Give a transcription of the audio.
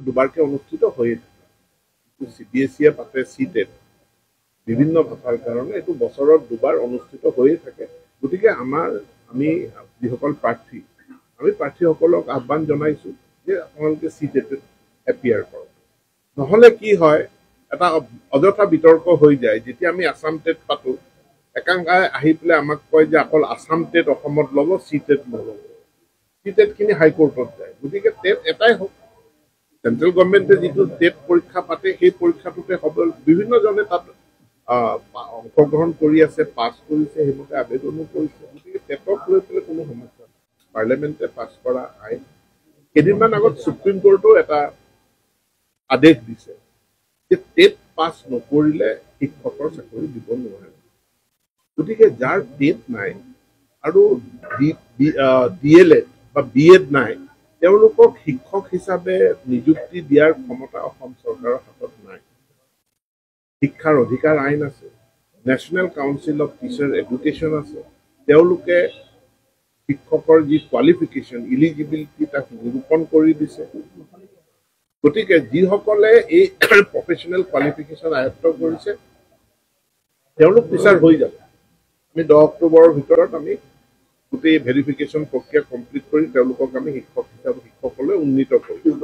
দুবাৰকে অনুষ্ঠিত হৈয়ে থাকে। চিবিএছইয়ে পাতে চি টেট বিভিন্ন ভাষাৰ কাৰণে, এইটো বছৰত দুবাৰ অনুষ্ঠিত হৈয়ে থাকে। গতিকে আমি যিসকল প্ৰাৰ্থী, আমি প্ৰাৰ্থীসকলক আহ্বান জনাইছোঁ যে আপোনালোকে চি টেটত এপিয়াৰ কৰক। নহ'লে কি হয়, এটা অযথা বিতৰ্ক হৈ যায়। যেতিয়া আমি আছাম টেট পাতোঁ, একাংশই আহি পেলাই আমাক কয় যে অকল আছাম টেট অসমত ল'ব, চি টেট নল'ব। চি টেটখিনি হাইকোৰ্টত যায়। গতিকে টেট এটাই হওক, চেণ্ট্ৰেল গভৰ্ণমেণ্টে যিটো টেট পৰীক্ষা পাতে সেই পৰীক্ষাটোতে হ'ব। বিভিন্নজনে তাত অংশগ্ৰহণ কৰি আছে, পাছ কৰিছে, সেইমতে আবেদনো কৰিছে। গতিকে টেটক লৈ পেলাই কোনো সমস্যা নাই। পাৰ্লিয়ামেণ্টে পাছ কৰা আইন, কেইদিনমান আগত সুপ্ৰিম কোৰ্টেও এটা আদেশ দিছে যে টেট পাছ নকৰিলে শিক্ষকৰ চাকৰি দিব নোৱাৰে। গতিকে যাৰ টেট নাই আৰু ডি এল এড বা বি এড নাই, তেওঁলোকক শিক্ষক হিচাপে নিযুক্তি দিয়াৰ ক্ষমতা অসম চৰকাৰৰ হাতত নাই। শিক্ষাৰ অধিকাৰ আইন আছে, National Council of Teacher Education আছে, তেওঁলোকে শিক্ষকৰ যি কোৱালিফিকেশ্যন, ইলিজিবিলিটি তাক নিৰূপণ কৰি দিছে। গতিকে যিসকলে এই প্ৰফেচনেল কোৱালিফিকেশ্যন আয়ত্ব কৰিছে, তেওঁলোক টিচাৰ হৈ যাব। আমি 10 অক্টোবৰৰ ভিতৰত আমি গোটেই ভেৰিফিকেশ্যন প্ৰক্ৰিয়া কমপ্লিট কৰি তেওঁলোকক আমি শিক্ষক হিচাপে শিক্ষকলৈ উন্নীত কৰিম।